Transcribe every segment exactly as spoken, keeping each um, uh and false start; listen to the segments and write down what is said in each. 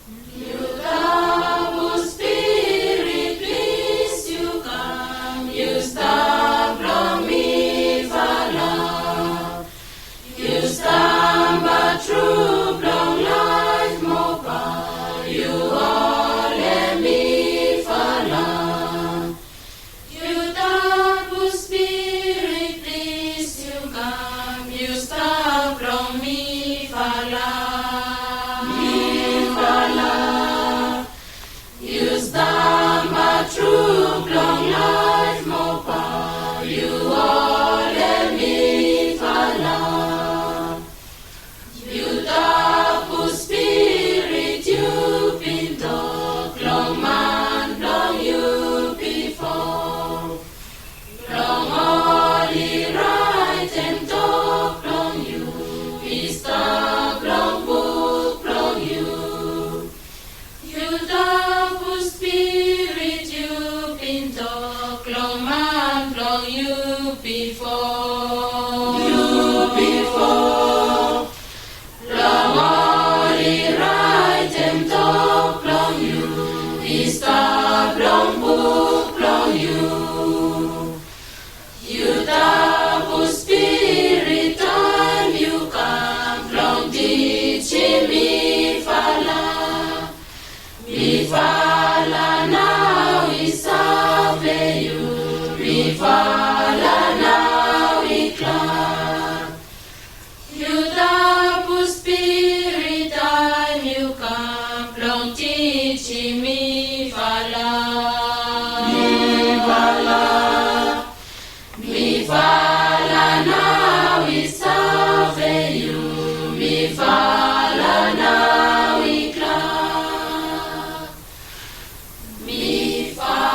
Yu Tabu Spirit, plis yu kam, yu stap long mifala. Yu stamba tru blong laef moa, yu holem mifala. Yu Tabu Spirit, plis yu kam, yu stap long mifala. Mifala. Yu stamba tru blong laef moa, yu holem mifala. Yu Tabu Spirit, yu bin tok long man blong yu bifo. Long ol i raetem tok blong yu, i stap long buk blong yu. Yu Tabu Spirit, yu bin tok long man blong yu bifo. Yu bifo. Long ol i raetem tok blong yu, i stap long buk blong yu. Yu Tabu Spirit, taem yu kam blong tijim mifala. Mifala nao i save yu, mifala nao i glad. Yu Tabu Spirit, taem yu kam blong tijim mifala. Mifala. Mifala nao i save yu, mifala nao i glad. Mifala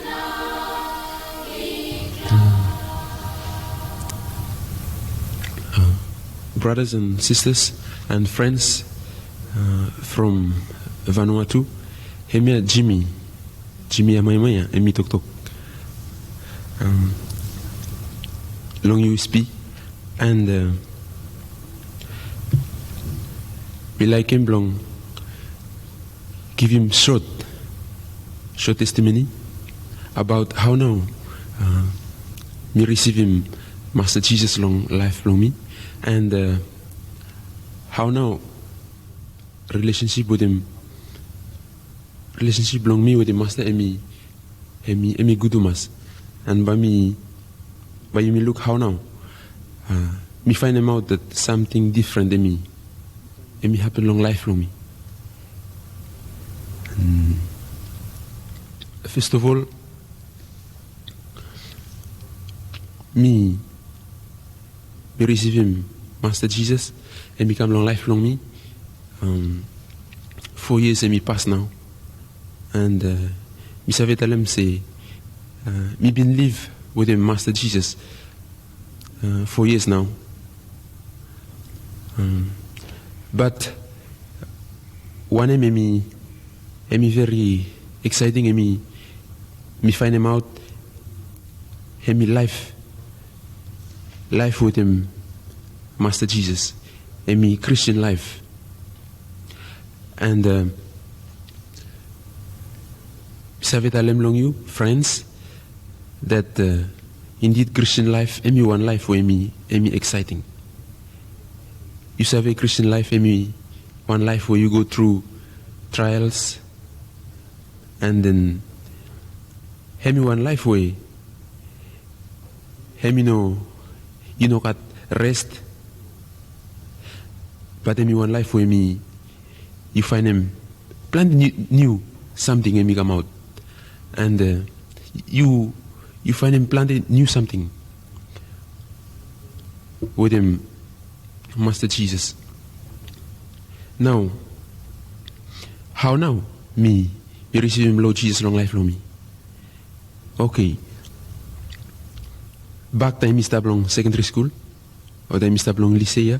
nao i glad. Uh, brothers and sisters and friends, uh, from Vanuatu, hemia Jimmy. Jimmy Amaimai ya, hemi toktok, um, long U S P, and, uh, mi laekem blong givim sot, sot testimoni abaot hao nao, uh, mi risivim Masta Jisas long laef blong mi, and, uh, hao nao rilesensip wetem, rilesensip blong mi wetem Masta hemi, hemi, hemi gud tumas. And bae mi, bae yumi luk hao nao, uh, mi faenemaot that samting difren hemi, hemi hapen long laef blong mi. And first of all, mi mi risivim Masta Jisas, hemi kam long laef blong mi. Um, fo yias hemi pas nao. And, uh, mi save talem se, uh, mi bin liv wetem Masta Jisas, uh, fo yias nao. Um, bat wanem hemi, hemi veri eksaeting, hemi, mi faenemaot hemi laef, laef wetem Masta Jisas, hemi Christian life. And, uh, mi save talem long yu, friends, that, uh, indeed Christian life hemi wan laef we hemi, hemi eksaeting. Yu save, Christian life hemi wan laef we yu go tru trials, and then hemi wan laef we hemi no, yu no gat rest. Bat hemi wan laef we hemi, yu faenem plante niu, niu samting hemi kamaot. And, uh, yu, yu faenem plante niu samting wetem Masta Jisas. Nao, hao nao mi, mi risivim Lord Jisas long laef blong mi? Oke. Bak taem mi stap long sekendri skul, o taem mi stap long lise ya,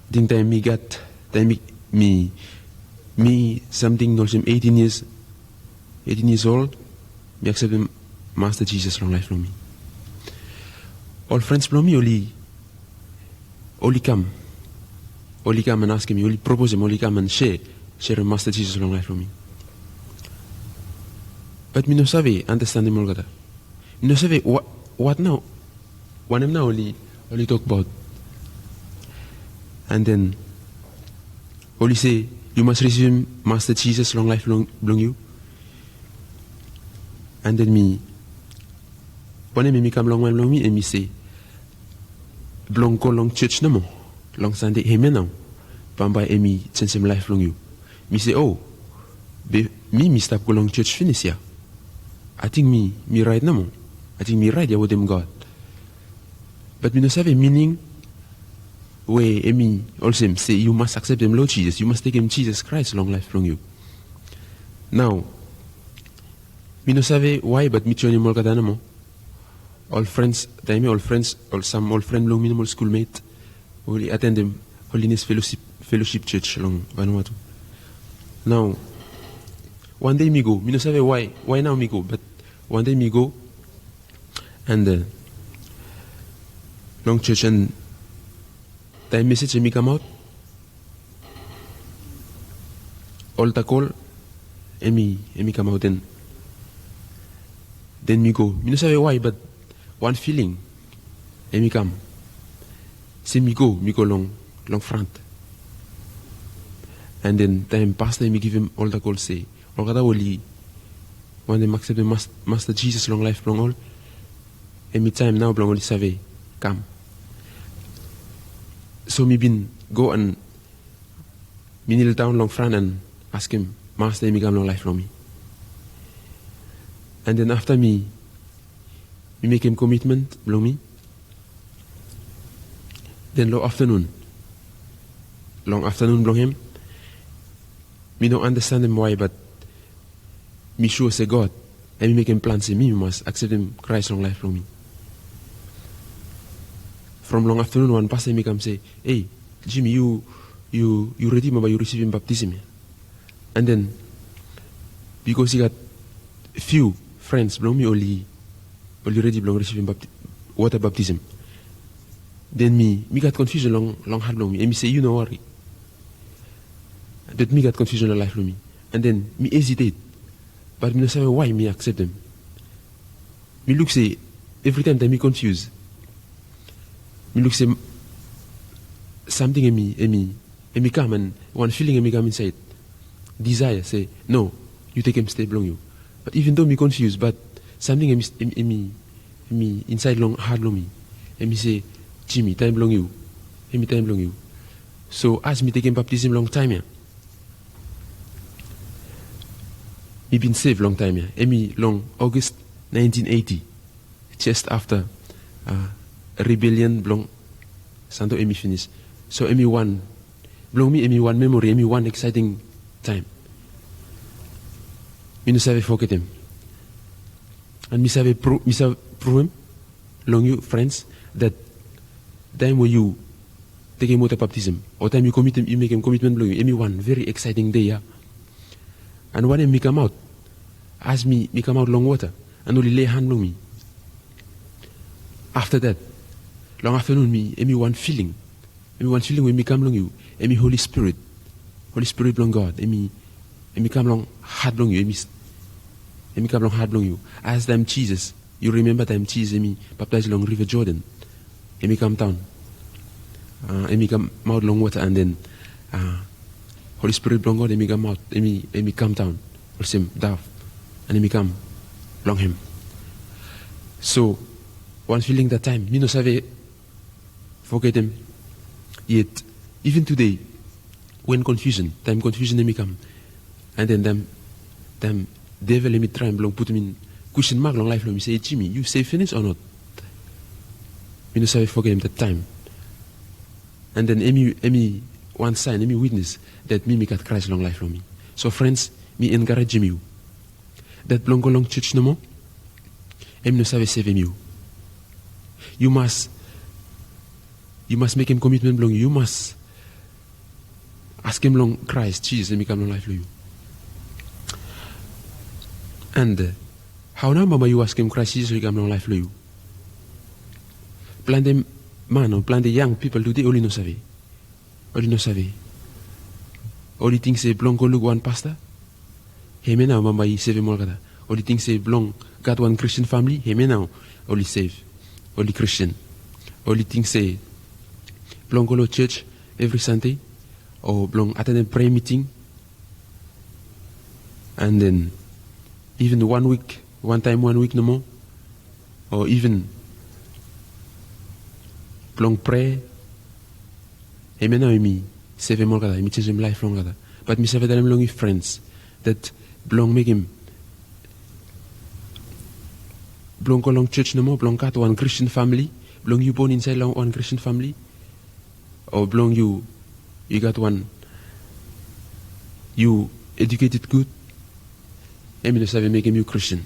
ating taem mi gat, taem mi, mi, mi samting olsem eitin yias, eitin yias ol, mi akseptem Masta Jisas long laef blong mi. Ol frens blong mi oli, oli kam oli kam and askem mi, oli proposem, oli kam and share, sherem Masta Jisas long laef blong mi. Bat mi no save andastanem olgeta. Mi no save wat nao, wanem nao oli, oli tokbaot. And then oli se, yu mas risivim Masta Jisas long laef blong, blong yu. And then mi, wanem em i kam long maen blong mi, em i se, blong go long jos nomo long Sande, hemia nao bambae em i jenjem laef blong yu. Mi se, o, be mi, mi stap go long jos finis ya. Ating mi, mi raet nomo. Ating mi raet ya wetem God. Bat mi no save mining we em i olsem se yu mas akseptem Lord Jisas, yu mas tekem Jisas Kraes long laef blong yu. Nao mi no save wae, bat mi joenem olgeta nomo. Ol frens, taem ya ol frens, ol, sam ol fren blong mi nomo, ol skulmet, oli atendem Holiness Fellowship, Fellowship Church long Vanuatu. Nao wan dei mi go, mi no save wae, wae nao mi go, bat wan dei mi go, and, uh, long jos, and taem mesej em i kamaot, olta kol em i, em i kamaot, den, den mi go. Mi no save wae, bat wan filing em i kam se mi go, mi go long, long frant. And then taem pasta em i givim olta kol se olgeta we oli wantem akseptem Mas-, Masta Jisas long laef blong ol, em i taem nao blong oli save kam. So mi bin go and mi nildaon long fran and askem Masta em i kam long laef blong mi. And then afta mi, mi mekem komitmen blong mi. Den long aftanun, long aftanun blong hem, mi no andastanem wae, bat mi sua se God em i mekem plan se mi, mi mas akseptem Kraes long laef blong mi. From long aftanun wan pasta em i kam se, "Ei, Jimmy, yu, yu, yu redi bambae yu risivim baptism ya?" And then, bikos i gat fiu frens blong mi oli, oli redi blong risivim bapti-, wota baptism. Den mi, mi gat konfiusen long, long hat blong mi. Em i se, "Yu no wari." Bat mi gat konfiusen long laef blong mi. And then mi hesitate. Bat mi no save wae mi akseptem. Mi luk se, evritaem taem mi konfius, mi luk se samting em i, em i, em i kam, and wan filing em i kam insaed. Disaea se, "No, yu tekem step blong yu." Bat even though mi konfius, bat samting em i, em, em i, em i insaed long hat blong mi. Em i se, "Jimmy, taem blong yu. Em i taem blong yu." So as mi tekem baptism long taem ya, mi bin sev long taem ya. Em i long August nineteen eighty, just afta, uh, rebellion blong Santo em i finis. So em i wan, blong mi em i wan memori, em i wan exciting taem. Mi no save fogetem. And mi save pru-, mi save pruvem long yu, frens, that taem we yu tekem wota baptism, o taem yu komitem, yu mekem komitmen blong yu, em i wan very exciting dei ya. And wanem mi kamaot, as mi, mi kamaot long wota, and oli lei han long mi. Afta dat, long aftanun mi, em i wan filing. Em i wan filing we em i kam long yu, em i Holi Spirit. Holi Spirit blong God, em i, em i kam long hat blong yu, em i s-, em i kam long hat blong yu. As taem Jisas, yu rimemba taem Jisas em i baptaes long Riva Jordan, em i kamdaon. Uh, em i kamaot long wota, and then, uh, Holi Spirit blong God em i kamaot, em i, em i kamdaon olsem dove, and em i kam long hem. So wan filing dat taem mi no save fogetem yet. Even tede, wen konfiusen, taem konfiusen em i kam, and then taem, taem devil em i traem blong putum in kwestin mak long laef blong mi, se, "Jimmy, yu sev finis o not?" Mi no save fogetem dat taem. And then em i, em i wan saen, em i witnes dat mi, mi gat Kraes long laef blong mi. So frens, mi enkarejem yu, dat blong go long jos nomo, em i no save sevem yu. Yu mas, yu mas mekem komitmen blong yu. Yu mas askem long Kraes Jisas em i kam long laef blong yu. And, uh, hao nao bambae yu askem Kraes Jisas i kam long laef blong yu? Plante man o plante yang pipol tede oli no save. Oli no save. Oli ting se blong go luk wan pasta, hemia nao bambae i sevem olgeta. Oli ting se blong gat wan Kristin famili, hemia nao oli sev, oli Kristin. Oli ting se blong go long jos evri Sande, o blong atenem prea miting, and then even wan wik, wan taem wan wik nomo, o even blong prea, hemia nao hemi sevem olgeta, hemi jenisim laef blong olgeta. Bat mi save talem long yu, frens, dat blong mekem, blong go long jos nomo, blong gat wan Kristin famili, blong yu bon insaed long wan Kristin famili, o blong yu, yu gat wan, yu educated gud, hemi no save mekem yu Kristin.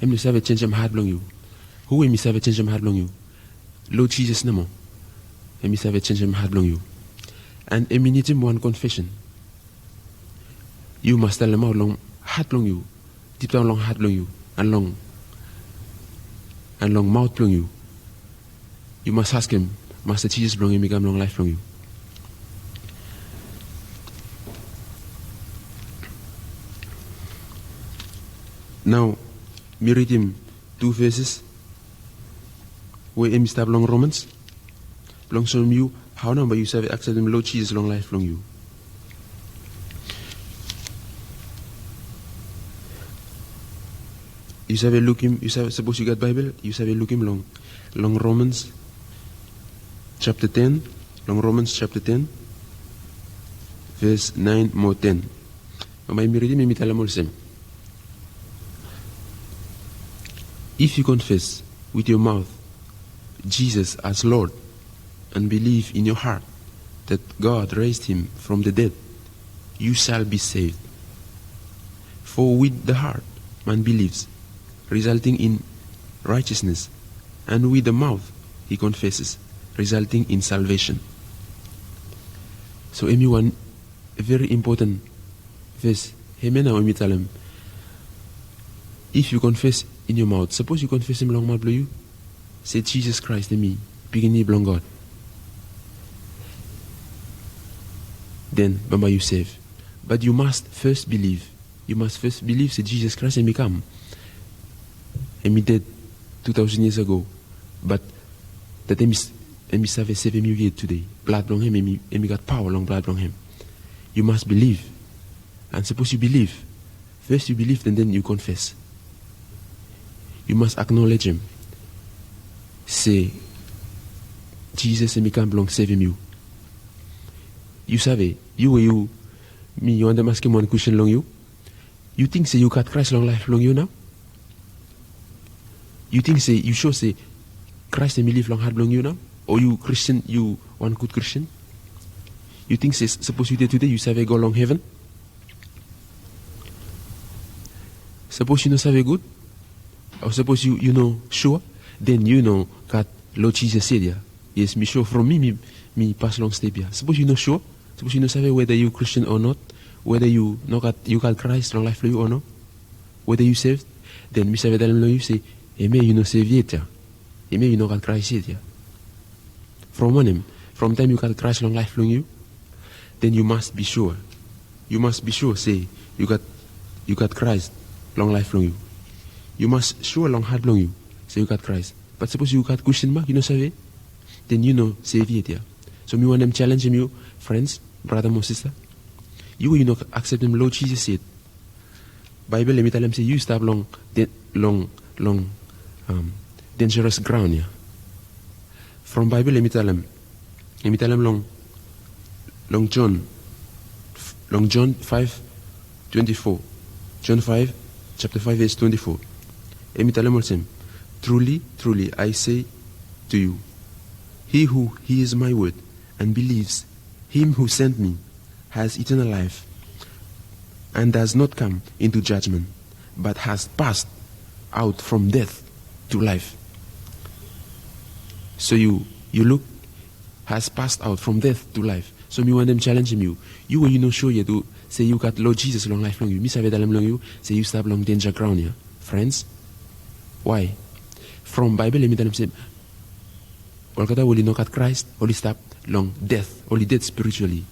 Hemi no save jenisim hat blong yu. Hu hemi save jenisim hat blong yu? Lod Jisas nomo. Hemi save jenisim hat blong yu. And hemi nidim wan konfesen. Yu mas talemaot long hat blong yu, dipdaon long hat blong yu, and long, and long maot blong yu. Yu mas askem Masta Jisas blong hemi kam long laef blong yu. Nao mi ridim tu veses we hemi stap long Romans, blong soem yu hao nao bae yu save akseptem Lod Jisas long laef blong yu. Yu save lukim, yu save, sapos yu gat Baebol, yu save lukim long, long Romans japta ten, long Romans japta ten, ves naen mo ten. Bambae mi ridim, hemi talem olsem. If you confess with your mouth Jesus as Lord and believe in your heart that God raised him from the dead, you shall be saved. For with the heart man believes, resulting in righteousness, and with the mouth he confesses, resulting in salvation. So hemi wan very important ves. Hemia nao hemi talem, if you confess in your mouth, sapos yu konfesem long maot blong yu se Jisas Kraes hemi Pikinini blong God, den bambae yu sev. Bat yu mas fes biliv. Yu mas fes biliv se Jisas Kraes hemi kam. Hemi ded tu taosen yias ago, bat dat hemi, hemi save sevem yu yet tede. Blad blong hem, hemi, hemi gat paoa long blad blong hem. Yu mas biliv. And sapos yu biliv, fes yu biliv, den, den yu konfes. Yu mas aknolejem se Jisas hemi kam blong sevem yu. Yu save, yu we yu, mi wantem askem wan kwestin long yu. Yu ting se yu gat Kraes long laef blong yu nao? Yu ting se, yu sua se Kraes hemi liv long hat blong yu nao? O yu Kristin, yu wan gud Kristin? Yu ting se sapos yu ded tede yu save go long heven? Sapos yu no save gud, o sapos yu, yu no sua, den yu no gat Lod Jisas yet ya. Yes, mi sua from mi, mi, mi pas long step ya. Sapos yu no sua, sapos yu no save weda yu Kristin o not, weda yu no gat, yu gat Kraes long laef blong yu o no, weda yu sev, den mi save talem long yu se, hemia yu no sev yet ya. Hemia yu no gat Kraes yet ya. From wanem? From taem yu gat Kraes long laef blong yu, den yu mas bi sua. Yu mas bi sua se yu gat, yu gat Kraes long laef blong yu. Yu mas sua long hat blong yu se yu gat Kraes. Bat sapos yu gat kwestin mak, yu no save, den yu no sev yet ya. So mi wantem jalenjem yu, frens, brata mo sista. Yu we yu no akseptem Lod Jisas yet, Baebol hemi talem se yu stap long, long, long, um, denjaras graon ya. From Baebol hemi talem, hemi talem long, long Jon, long Jon faef twenti fo. Jon faef, japta faef, ves twenti fo. Hemi talem olsem, "Truly, truly, I say to you, he who hears my word and believes him who sent me has eternal life and does not come into judgment, but has passed out from death to life." So yu, yu luk, has passed out from death to life. So mi wantem jalenjem yu. Yu we yu no sua yet se yu gat Lod Jisas long laef blong yu. Mi save talem long yu se yu stap long denja graon ya, frens. Wae? From Baebol hemi talem se Olgeta we oli no gat Kraes oli stap long det, oli ded spirituali.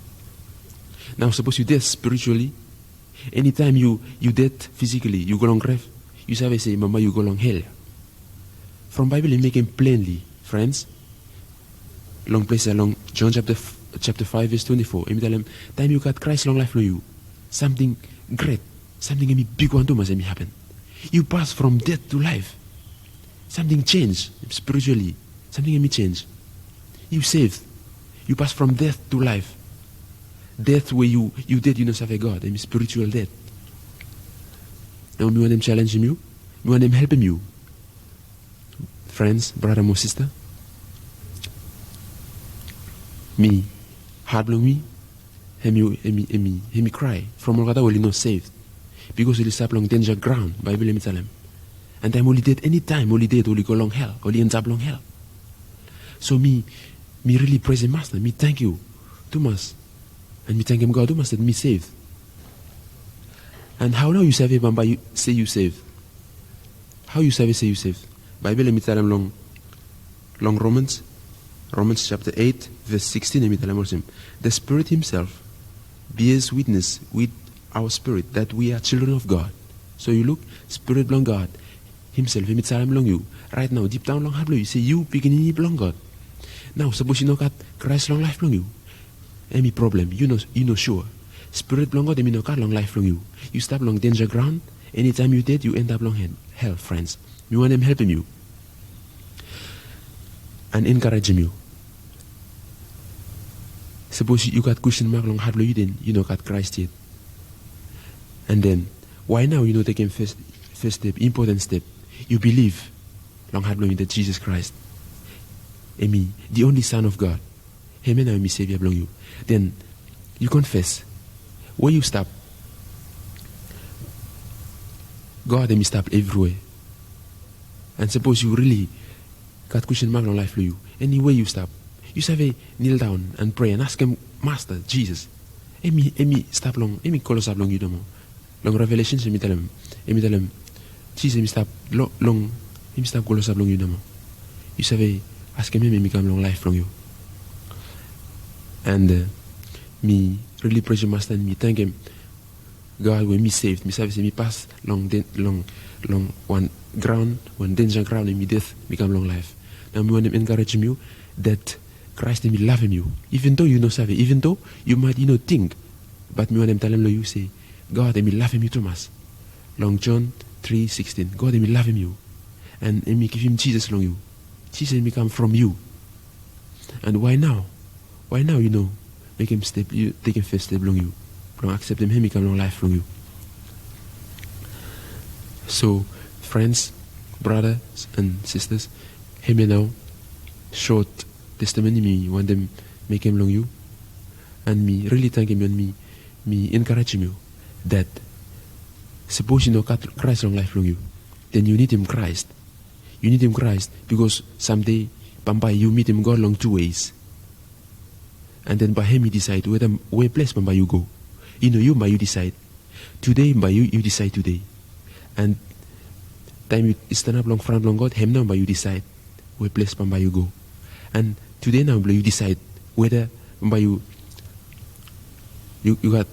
Nao sapos yu ded spirituali, enitaem yu ded fisikali, yu go long grev, yu save se bambae yu go long hel ya. From Baebol i mekem plenli, frens. Long ples ya long John japta faef ves twenti fo, em i talem, taem yu gat Kraes long laef blong yu, samting gret, samting em i bigwan tumas em i hapen. Yu pas from ded tu laef. Samting jenj spirituali. Samting em i jenj. Yu sev. Yu pas from ded tu laef. Ded we yu ded, yu no save God, em i spiritual ded. Nao mi wantem jalenjem yu, mi wantem helpem yu. Frens, brata mo sista, mi, hat blong mi hem i krae from olgeta we oli no sev, bikos oli stap long denja graon, Baebol hem i talem. An taem oli ded, enitaem oli ded, oli go long hel, oli endap long hel. So mi, mi rili presem Masta, mi tangkiu tumas, an mi tangkium God tumas dat mi sev. An hao nao yu save bambae se yu sev? Hao yu save se yu sev? Baebol hem i talem long, long Romans, Romans japta eit ves sikstin, hem i talem olsem, the Spirit himself bears witness with our spirit that we are children of God. So yu luk, Spirit blong God himself hem i talem long yu raet nao, dipdaon long hat blong yu, se yu pikinini blong God. Nao sapos yu no gat Kraes long laef blong yu, em i problem. Yu no, yu no sua. Spirit blong God em i no gat long laef blong yu. Yu stap long denja graon. Enitaem yu ded, yu endap long hel, frens. Mi wantem helpem yu an enkarejem yu. Sapos yu gat kwestin mak long hat blong yu, den yu no gat Kraes yet. An den, wae nao yu no tekem fes, fes step, impoten step? Yu bilif long hat blong yu dat Jisas Kraes em i the only Son of God. Hem ya nao em i Sevia blong yu. Den yu konfes. We yu stap, God em i stap evriwea. An sapos yu rili gat kwestin mak long laef blong yu, eni we yu stap, yu save nildaon an prea an askem Masta Jisas. Em i, em i stap long, em i klosap long yu nomo. Long Revelesens hem i talem, hem i talem, Jisas hem i stap long, long, hem i stap klosap long yu nomo. Yu save askem hem, hem i kam long laef blong yu. An mi rili presem Masta an mi tangkem God we mi sev. Mi save se mi pas long, long, long wan graon, wan denja graon, an mi ded, mi kam long laef. Nao mi wantem enkarejem yu dat Kraes hem i lavem yu, iven do yu no save, iven do yu maet i no ting. Bat mi wantem talem long yu se God hem i lavem yu tumas. Long Jon tri sikstin, God hem i lavem yu an hem i givim Jisas long yu. Jisas hem i kam from yu. An wae nao, wae nao yu no mekem step, yu tekem fes step blong yu blong akseptem hem i kam long laef blong yu? So, frens, bratas an sistas, hemia nao sot testimoni mi wantem mekem long yu. An mi rili tangkem yu an mi, mi enkarejem yu dat sapos yu no gat Kraes long laef blong yu, den yu nidim Kraes. Yu nidim Kraes bikos samdei bambae yu mitim God long tu weis. An den bae hem i disaed weda we ples bambae yu go. I no yu bae yu disaed. Tude bae yu, yu disaed tude. An taem yu stanap long fran blong God, hem nao bae yu disaed we ples bambae yu go. An tude nao blong yu disaed weda bambae yu, yu, yu gat,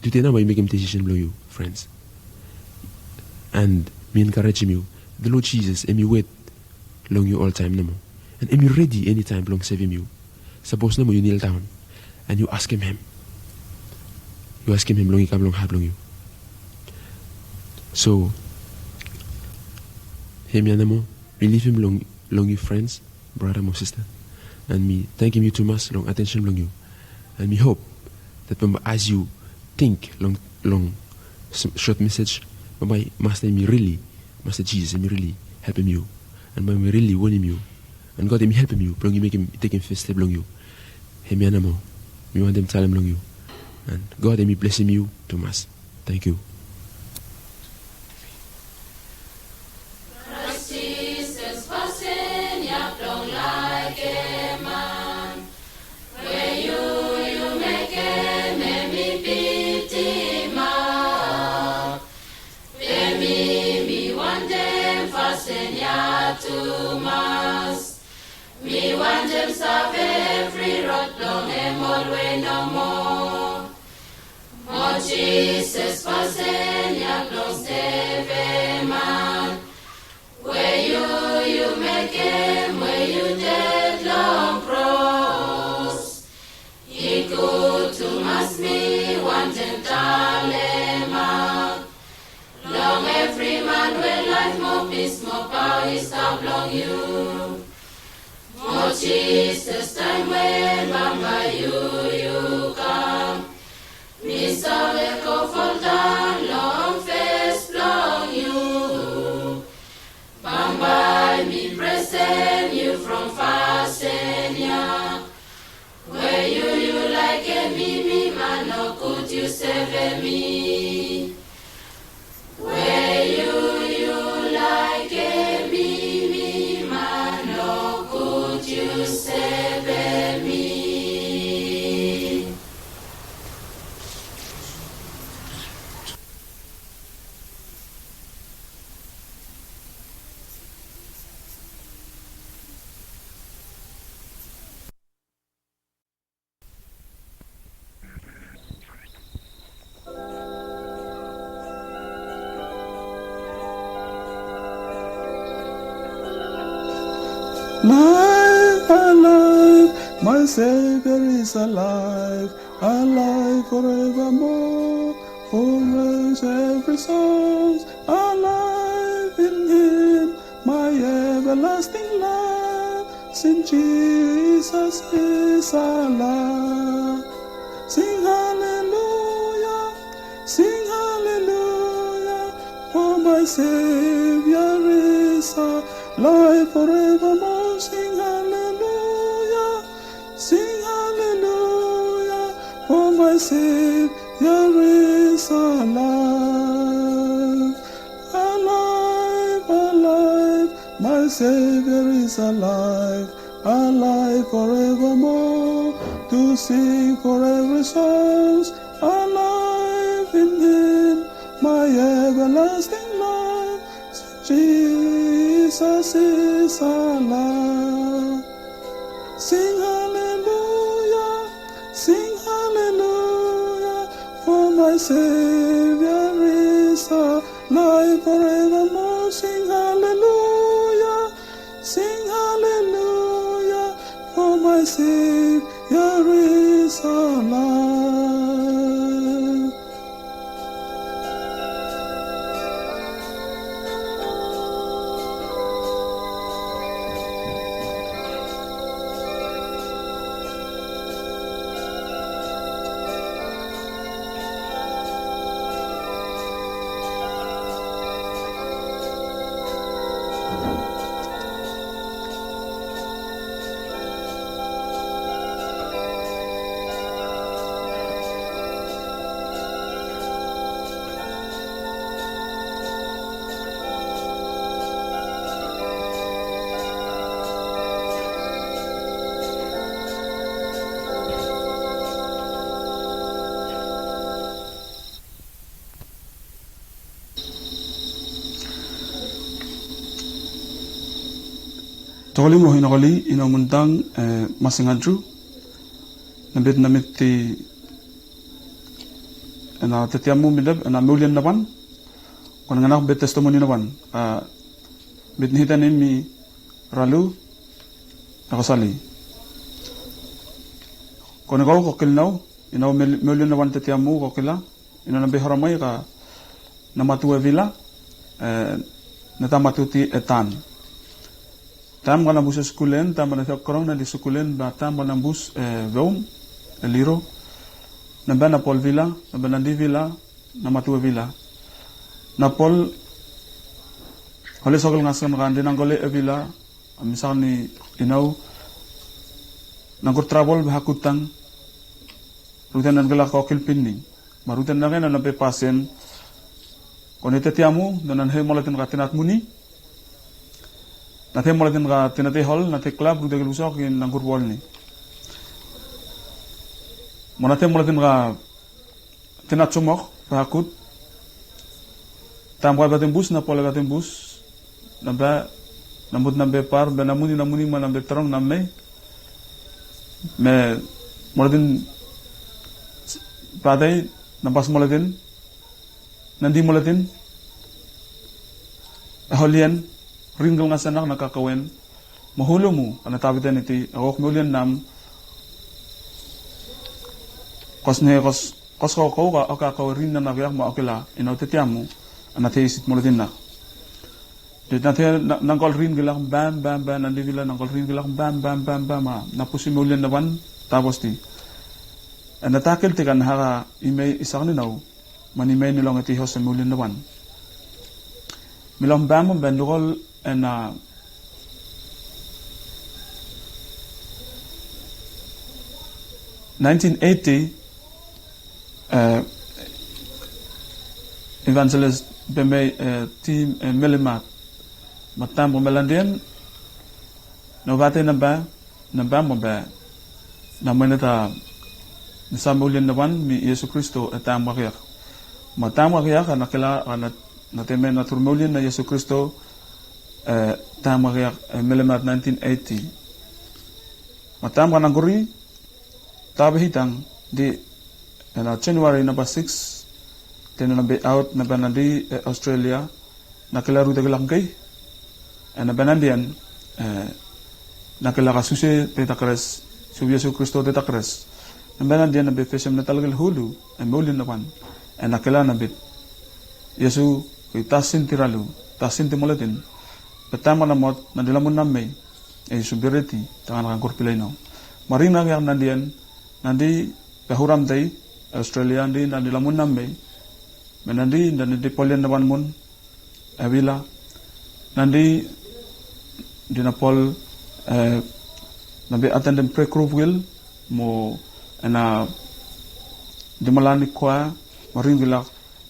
tude nao bae yu mekem desisen blong yu, frens. An mi enkarejem yu, the Lord Jisas hem i wet long yu oltaem nomo. An hem i redi enitaem blong sevem yu. Sapos nomo yu nildaon an yu askem hem, yu askem hem blong i kam long hat blong yu. So hemia nomo mi lifim long, long yu, frens, brata mo sista. An mi tangkem yu tumas long atensen blong yu. An mi hop dat bambae as yu ting long, long sot mesej, bambae Masta hem i rili, Masta Jisas hem i rili helpem yu. An bae hem i rili wanem yu. An God hem i helpem yu blong yu mekem, tekem fes step blong yu. Hemia nomo mi wantem talem long yu. An God hem i blesem yu tumas. Tangkiu. Kraes Jisas fasin ya blong laekem man, we yu, yu mekem hem i bitimap. Be mi, mi wantem fasin ya tumas. Mi wantem Save evri rod blong hem olwe nomo. Mo Jisas fasin ya blong sevem man. We yu, yu mekem, we yu ded long kros. I gud tumas mi wantem talemaot. Long evri man we laef mo pis mo paoa i stap long yu. Mo Jisas, taem we bambae yu, yu kam. Mi save go foldaon long fes blong yu. Bambae mi presen yu from fasin ya. We yu, yu laekem mi, mi man nogud yu sevem mi. We yu, yu laekem mi, mi man nogud yu sevem mi. Life, alive, my Savior is alive, alive forevermore. Who reigns every soul's alive in Him, my everlasting life. Sing Jesus is alive. Sing hallelujah, sing hallelujah, for my Savior is alive forevermore. Sing hallelujah, sing hallelujah, for my Savior is alive. Alive, alive, my Savior is alive, alive forevermore. To sing for every soul's alive in Him, my everlasting life. Jesus is alive. Sing hallelujah, sing hallelujah, for my Savior is alive forevermore. Sing hallelujah, sing hallelujah, for my Savior is alive. Tokoli mo inokoli, ina muntang, e, masingan tru. Na bet na miti ena tetiamu mi dep, ena meulian na wan. Kona nganaf bet testimoni na wan. A, bet ni hita nemi Ralu, na ko sali. Kone ko, ko kil nao, ina meulian na wan tetiamu, ko kila. Ina na be Haramai ka na Matue Vila, e, na ta Matue ti e tan. Taem ka na bus e skulen, taem ka na tok korong na di skulen, ba taem ka na bus e veum, e liro. Na be na Pol Vila, na be na di Vila, na Matue Vila. Na Pol, hole sokol ngaskan ka di nangkole e Vila, a mi sak ni inao, nangkur trabol be hakutang, ruten nangkela ko kilpini. Ba ruten nangke na na be pasen. Kone tetiamu, na na hei molatin ka tinat muni. Na te molatin ka tinat e hol, na te klab, ruten kilbusok, in nangkur bolni. Mo na te molatin ka tinat sumok, ba hakut. Taem ka e batem bus, na Pol e batem bus. Na be, na mut na be par, be na muni, na muni, ma na be terong, na mei. Me Molatin, Batei, na Bas Molatin, Nandi Molatin, Eholien, Ringel Ngasanak na kakawen, mo Hulumu, ana Taviten iti, a wok Meulian Nam, kos ne kos, kos ko ko ka, o ka ko rin na na wiak ma okila, ina o tetiamu, ana te isit Molatin na. Dit na te na, na gol Ringilak bam, bam, bam, na divila na gol Ringilak bam, bam, bam, bam, a, na pusi Meulian na wan, tavosti. Ena takel tika na haka imei isak ni nau, man imei ni long eti hose Meulian na wan. Mi long bam, bam, bam, dugol, ena nineteen eighty, eh, Evangelist Bemei, eh, Tim, eh, Melemat. Ma taem we mi landien, na wate namba, namba mo be, na meneta, na sa Meulian na wan, mi Iesu Kristo, e taem wakiak. Ma taem wakiak, ana kila, ana, na teme na turu Meulian na Iesu Kristo, eh, taem wakiak, eh, Melemat nineteen eighty. Ma taem kana guri, Tabe hitang, di, ena January namba sikis, tena namba aot, namba nandi, eh, Australia, na kila rute kila ngkei, ena namba nandi en, eh, na kila ka suse te takres, su Iesu Kristo te takres. Namba nandi en, namba fesem na talkel hulu, e Meulian na wan, ena kila namba, Iesu, ki tasin ti ralu, tasin ti Molatin, be taem kana mot, na di lamun na mei, e Iesu bereti, tangana ka gurpilai nau. Ma ring na wiak nandi en, Nandi, pe huram tei, Australia, nandi, nandi lamun na mei. Me nandi, nandi, nandi polian na wan mun, e wila. Nandi, di na pol, eh, na be attendem pre-group wil, mo, ena, di malani kwa, mo ringilak,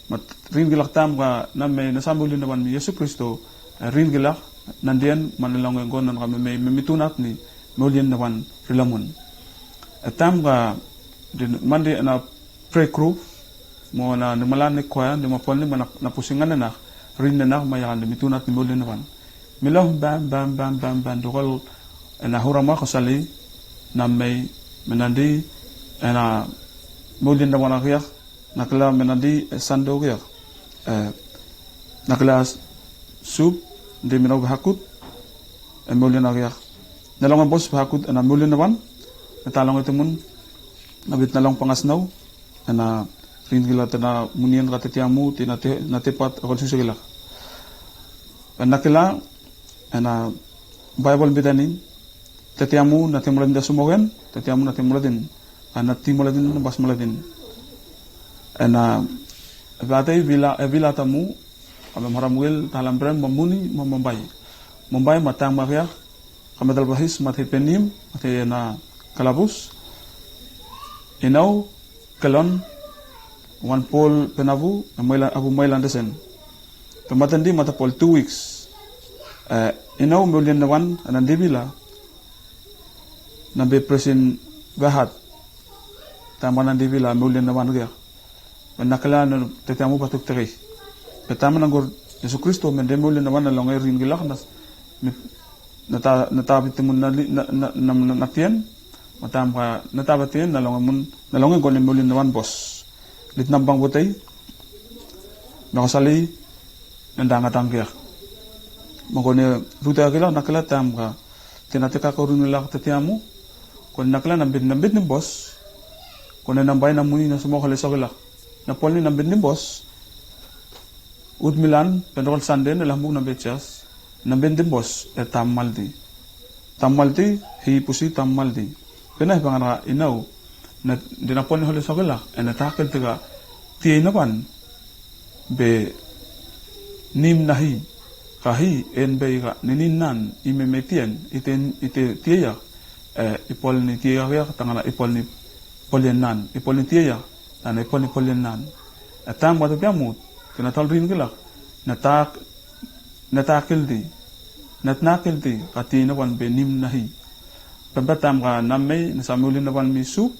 Ma ringilak taem ka na mei na sa Meulian na wan mi Iesu Kristo, eh, ringilak, nandi en, man e longe gon na ka memei, me mi tunat ni Meulian na wan rilamun. E taem ka, di mandi ena pre-group, mo na ni malani kwa, di ma pol ni ma na, na pusi ngan ena, ring ena, ma ia di mi tunat ni Meulian na wan. Mi long bam, bam, bam, bam, bam, dugol, ena huram wa ko sali, na mei, me nandi, ena Meulian na wan a kiak, Na kila me nandi, eh, Sande oke ya. Eh, na kila sup, di mi nau we hakut, eh, Meulian oke ya. Na long e bos we hakut, eh, na Meulian na wan, na ta long e temun, na bit na long pangas nau, eh, na ringila te na munien ka tetiamu, ti na te, na tepat, akol susekila. Eh, na kila, eh, na Baebol bitanin, Tetiamu na te Molatin ta sumoken, tetiamu na te Molatin. Ana ti Molatin, bas Molatin. Ena, vate e vila, e vila tamu, ka me maram wil, talam brem, mo muni, mo Mombai. Mombai, ma tang maria, ka me talbahis, ma te penim, ma te na kalabus. Inau, Kelon, wan pol penavu, na maila, avu maila andesen. Pe matan di mata pol tu wiks. Eh, inau Meulian na wan, ana divila. Na be presin vahat. Tama na divila, Meulian na wan kia. Pe na kila na tetiamu patuk teke. Pe tama na gor Iesu Kristo, me de Meulian na wan na longe ringilak na, me na ta, na ta bitimun na li, na, na, na, na, na tien, ma tam ka, na ta batien, na longe mun, na longe gone Meulian na wan bos. Lit nambang botei, na ka sali, na danga tangkia. Ma gone ruta kila, na kila tam ka, tina teka ko ringilak tetiamu, gone na kila na bit, na bit ni bos, gone na bai na muni na sumok hale sokila. Na pol ni na bit ni bos, Ut milan, pendokol Sande, na lambuk na be jas, na ben dimbos, e tam maldi. Tam maldi, hi pusi tam maldi. Pena hi pangana inau, na, de na pon hole sokela, e na takel tika, tie na ban, be nim na hi, ka hi, en be ika, ninin nan, i me me tien, i te, i te tie ya, e, i pol ni tie ya, tangana i pol ni, pol ien nan, i pol ni tie ya, Ana i pol ni pol ien nan. E tam ka te biamut, te na tol ringilak, na tak, na takel di, na tnakel di, ka tie na wan be nim na hi. Pempe tam ka na mei, na sa Meulian na wan mi sup,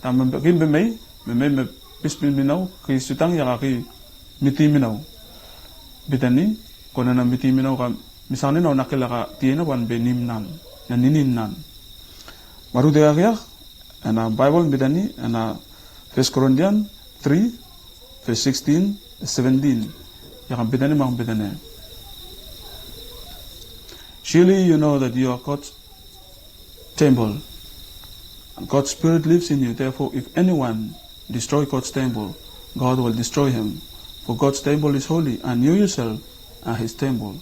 tam be kim be mei, me mei me pispin mi nau, ki sutang ya ka ki miti mi nau. Bitani, kona na miti mi nau ka, mi sang ni nau na kila ka tie na wan be nim nan, na ninin nan. Maruti kakiak, ena Baibol bidani, ena First Corinthians three, verse sixteen, seventeen. Ia kam bidani, ma kam bidani. Surely you know that you are God's temple, and God's Spirit lives in you. Therefore, if anyone destroy God's temple, God will destroy him. For God's temple is holy, and you yourself are his temple.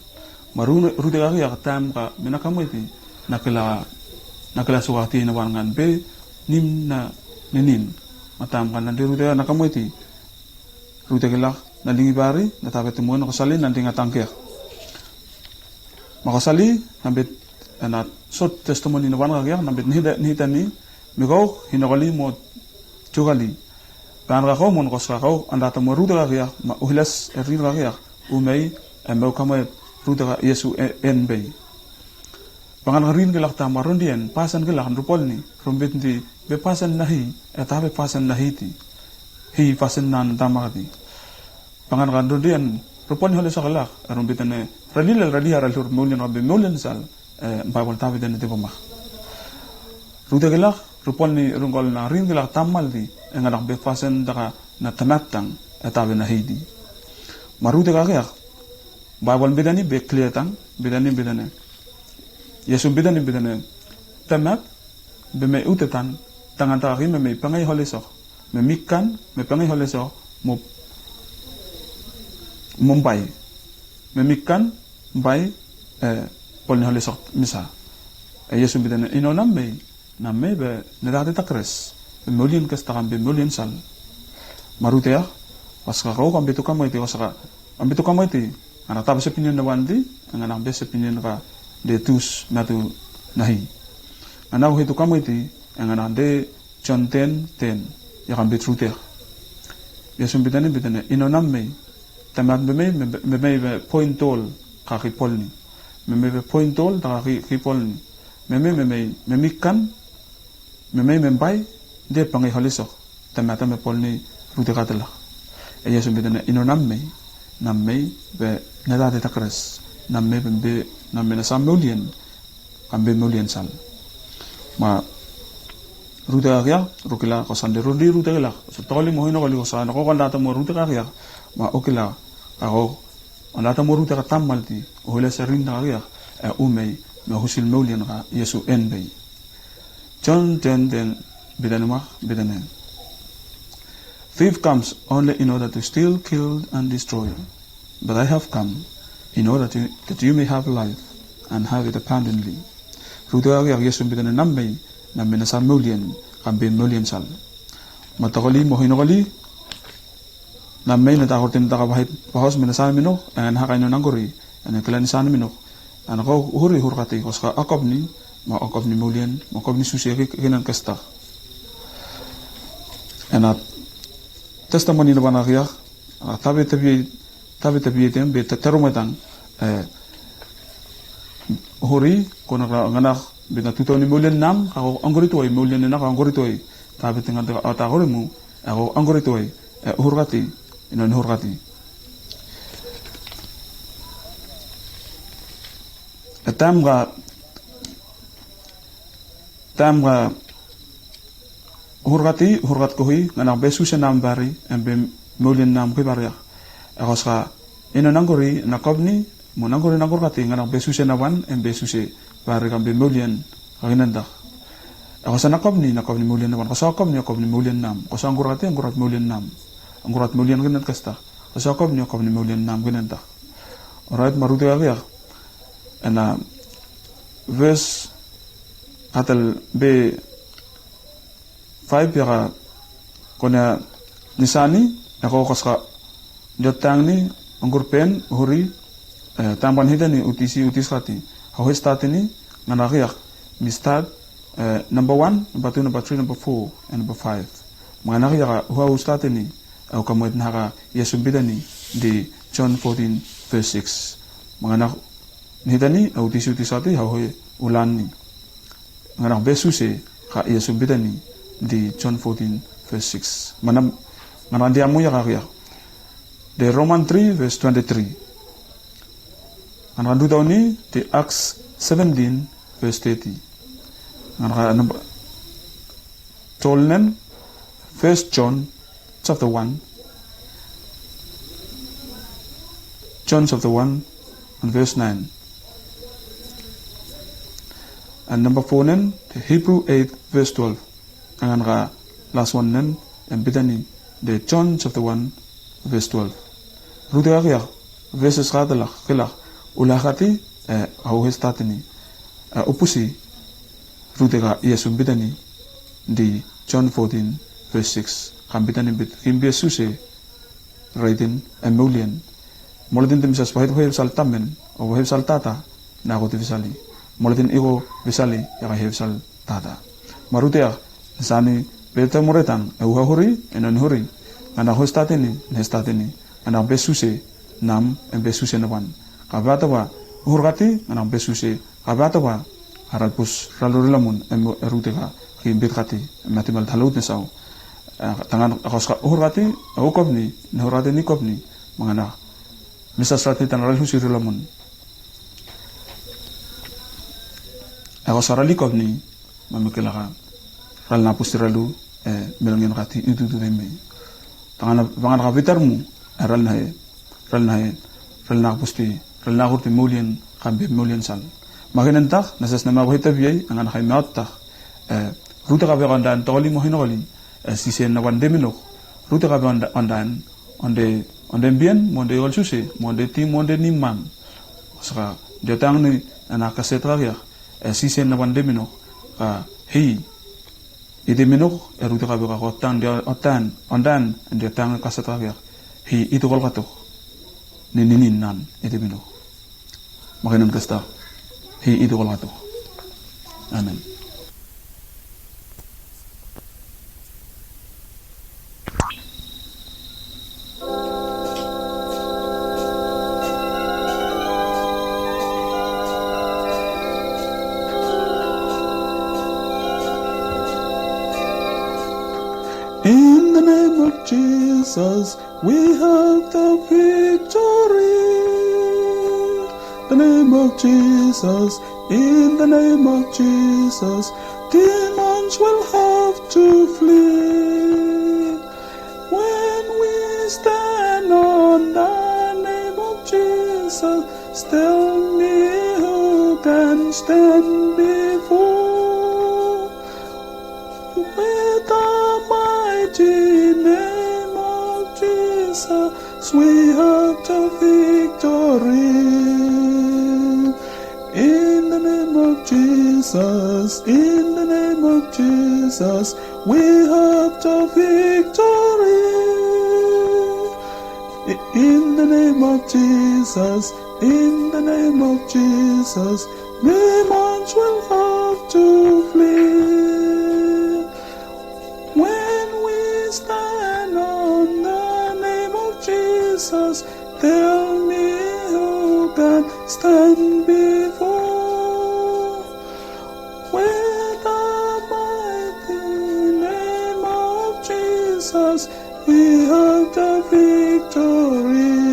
Ma ru-, rute kakiak taem ka mi na kam weti, na kila, na kila sukati na wan ngan be, nim na ninin. Ma taem ka na de rute na kam weti, rute kilak, na lingi bari, na tabe tumun, na kosali, na dinga tangkiak. Ma kosali, na bet, ena sot testimoni na wan kakiak, na bet nihita, nihita ni, mi kau, hinokali mo tukali. Ban ka kau mo na koska kau, anda ta mo rute kakiak, ma uhilas e rin kakiak, umei, e meu kamo e rute ka Iesu e, en bei. Bangan ka rin kilak ta ma rondien, pasan kilak, rupol ni, rumbit di, be pasan na hi, e tabe pasan na hi ti. Hi pasan nan tamakati. Bangan ka rondien, rupol ni hole sakalak, e rumbit ene, ralilel, rali, rali, rur, moulian, ka be moulian sal, e, Baibol tabe tene te bomak. Rute kilak, rupol ni rungkol na rin kilak tamalti, e nganak be fasen taka na tamat tang, e tabe na Heidi. Ma rute kakiak, Baibol bidani be klia tang, bidani, bidani. Iesu bidani, bidani. Tamat, be mei ute tan, tangan takaki me mei pengai holesok. Me mi kan, me pengai holesok, mo, mo bai. Me mi kan, bai, e, pol ni holesok, misa. E Iesu bidani, ino nam mei, Namei be, neta te takres, be moulian kes ta kam be moulian sal. Ma rute ia, paska kau kam be tu kam weti, paska, kam be tu kam weti, ngana tabe sepinion na wan di, ngana be sepinion ka de tus na tu na hi. Ngana uhi tu kam weti, ngana de John ten, ten, ia kam be rute ia. Iesu bidani, bidani, ino namei, tamat be mei, be, be mei be pointol, ka ki pol ni. Be mei be pointol, ta ka ki, ki pol ni. Memei, memei, memei kan, memei, membai, de pengai holesok, tamata me pol ni rute katelak. E Iesu bidani ino namei, namei, be neta te takres, namei, be, be, namei na sa moulian, kam be moulian sal. Ma, rute kakiak, rukila, ko sande rundi rute kilak, so tokoli mo hino koli ko sa, na ko kandata mo rute kakiak, ma okila, ako, Anda ta mo rute ka tamalti, o hile sa rin ta kakiak, e umei, me husil moulian ka Iesu en bei. John ten, ten, bidani mak, bidani. Thief comes only in order to steal, kill, and destroy. But I have come in order to, that you may have life and have it abundantly. Rute kakiak Iesu bidani namei, namei na sa moulian, kam be moulian sal. Ma tokoli mo hino koli, Namei neta hortin taka bahai bahos me na sa minok, e ngana haka ino nangkori, e na kila ni sa minok. E na ko huri hurkati, koska akop ni, ma akop ni moulian, ma akop ni suse ki, kinan kesta. E na testimoni na bana kiak, a, tabe, tabe, tabe, tabe tem, be te, terumetang, e, huri, ko na ngana, be na tutau ni moulian nam, ka ko angkori tuai, moulian na ka angkori tuai. Tabe tengan te, a, ta kori mu, Ako angkori tuai, e hurkati, ino ni hurkati. E taem ka, taem ka hurkati, hurkat kohi, ngana be suse nam bari, em be moulian nam ki bari ia. E koska, ino nangkori, na kop ni, Mo nangkori nangkori kati ngana be suse na wan, em be suse, bari kam be moulian, ka kinan tak. E kosa na kop ni, na kop ni moulian na wan, kosa kop ni, kop ni moulian nam, kosa angkori kati, angkori kati moulian nam, angkori kati moulian kinan kesta, kosa kop ni, kop ni moulian nam kinan tak. Orait, ma rute kakiak. E na, ves, katel be, Faef ia ka kone a nisani, e ko koska, diot tang ni, ongkur pen, huri, e, tamban hita ni, utisi, utis kati. Hau he stati ni, ngana kiak, mi stat, e, namba wan, namba tu, namba tri, namba fo, e namba faef. Mangana kiak, hau stati ni, e, u kamwet na ka, Iesu bita ni, di John fourteen, verse six. Mangana, Ni hita ni, a utisi, utisi kati, hau he, u lan ni. Ngana be suse, ka Iesu bita ni, di John fourteen, verse six. Mana, ngana di amu ia ka kia. Di Roman three, verse twenty-three. Ngana du tau ni, di Acts seventeen, verse thirty. Ngana ka namba, Tolnen, First John chapter one. John chapter one and verse nine. And namba fonen, Hebrew eight verse twelve. Angan ka las wan nen, em bitani, de John chapter one verse twelve. Ruteka kiak, verses ka telak, kilak, ula kati, e, au he statini, e, upusi, ruteka Iesu bitani, di John fourteen verse six. Kam bitani bit, kim bia suse, Raiten, e, moulian. Moletin te misas vahet vahet vesal tamen, o vahet vesal tata, na ko te vesali. Moletin iko vesali, ia ka he vesal tata. Marutea, sani, beta moretan, e uha hori, e non hori. Ngana ho statini, ne statini. Ngana be suse, nam, e be suse na wan. Ka vata va, uhur kati, ngana be suse, ka vata va, aral pus, ral rori lamun, e mo, e ruteka, ki bit kati, e matimal talut ne sau. E, tangan, e koska uhur kati, e ukopni, ne uhur kati ni kopni, mangana. Misas rati tan ral husi rulamun. E koska ral i kopni, mamikilaka. Ral na pusti ralu, e, melngen kati, itutu temi. Tangan, vangan ka vitar mu, e, ral na he, ral na he, ral na pusti, ral na kurti moulian, kam be moulian sal. Makenen tak, na sas na ma wahita viai, angan ka i maot tak. E, ruteka veka ondan, tokoli mo hinokoli. E, sisen na wan deminok. Ruteka veka ondan, ondan, onde, onde bien, mo onde ol suse, mo onde ti, mo onde ni mam. Saka, de tang ni, ana kaset ka kiak. E, sisen na wan deminok. Ka, hei, Ite minok, e ruteka veka ko tan, de o tan, ondan, en de tang kaset ka kiak. Hi ite kol katok. Ni, ni, ni nan, ite minok. Makenen kasta. Hi ite kol katok. Amen. In the name of Jesus, we have the victory. The name of Jesus, in the name of Jesus, demons will have to flee. When we stand on the name of Jesus, tell me who can stand before. With the mighty name of Jesus, we have the victory. In the name of Jesus, in the name of Jesus, we have the victory. In the name of Jesus, in the name of Jesus, demons will have to flee. When we stand on the name of Jesus, tell me who can stand before. With the mighty name of Jesus, we have the victory.